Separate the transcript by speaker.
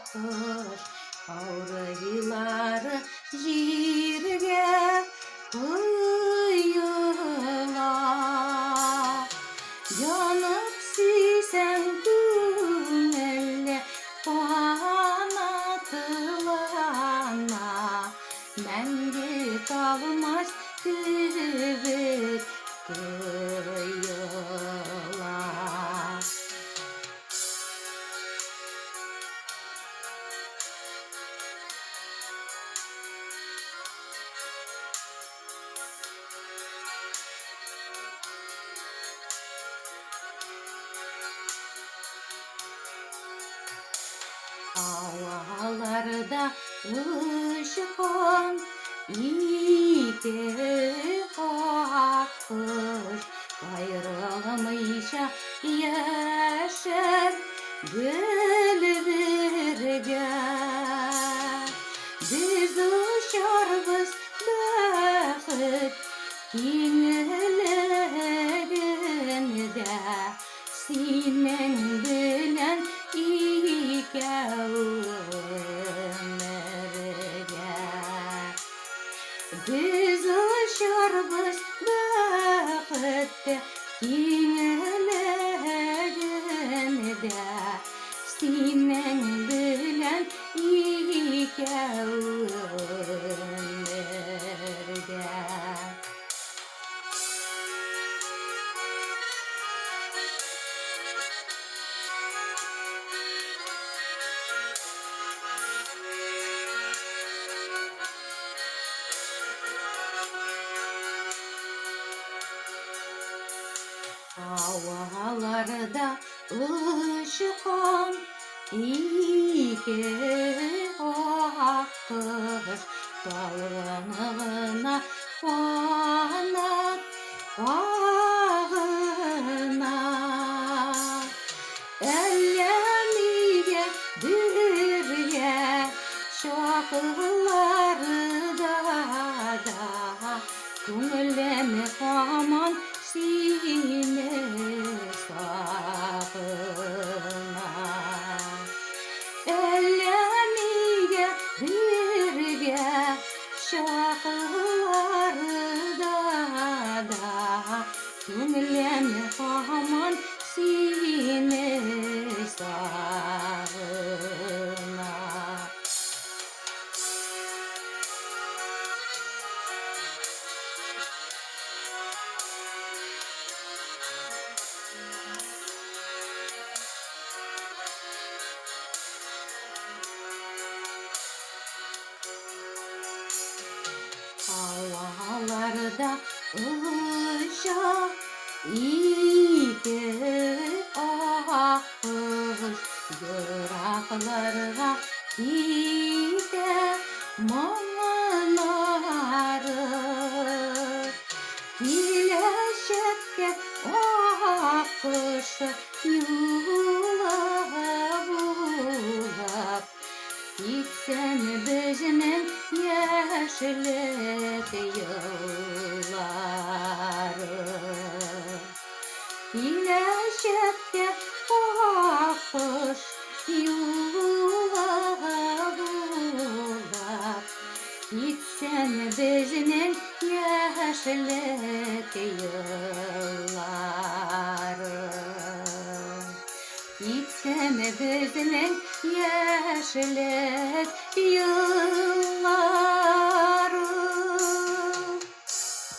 Speaker 1: Аккош каурыйлары җиргә коела. Янып сөйсәң күңелле канатлана, мәңге талмас кебек тоела. Һаваларда очкан ике аккош аерылмыйча яшәр гел бергә. Без очарбыз бәхет киңлегендә, синең белән икәү гомергә. Без очарбыз бәхет киңлегендә, синең белән икәү гомергә. Һаваларда очкан ике аккош талгын гына канат кагына. Әллә нигә бергә чакларда да күңелем һаман сине сагына. Әллә нигә бергә чакларда да күңелем һаман сине сагына. Һаваларда оча ике аккош, еракларга китә моңнары. Киләчәккә аккош юлы булып, китсен безнең яшьлек еллары. Киләчәккә аккош юлы булып, китсен безнең яшьлек еллары. Китсен безнең яшьлек еллары.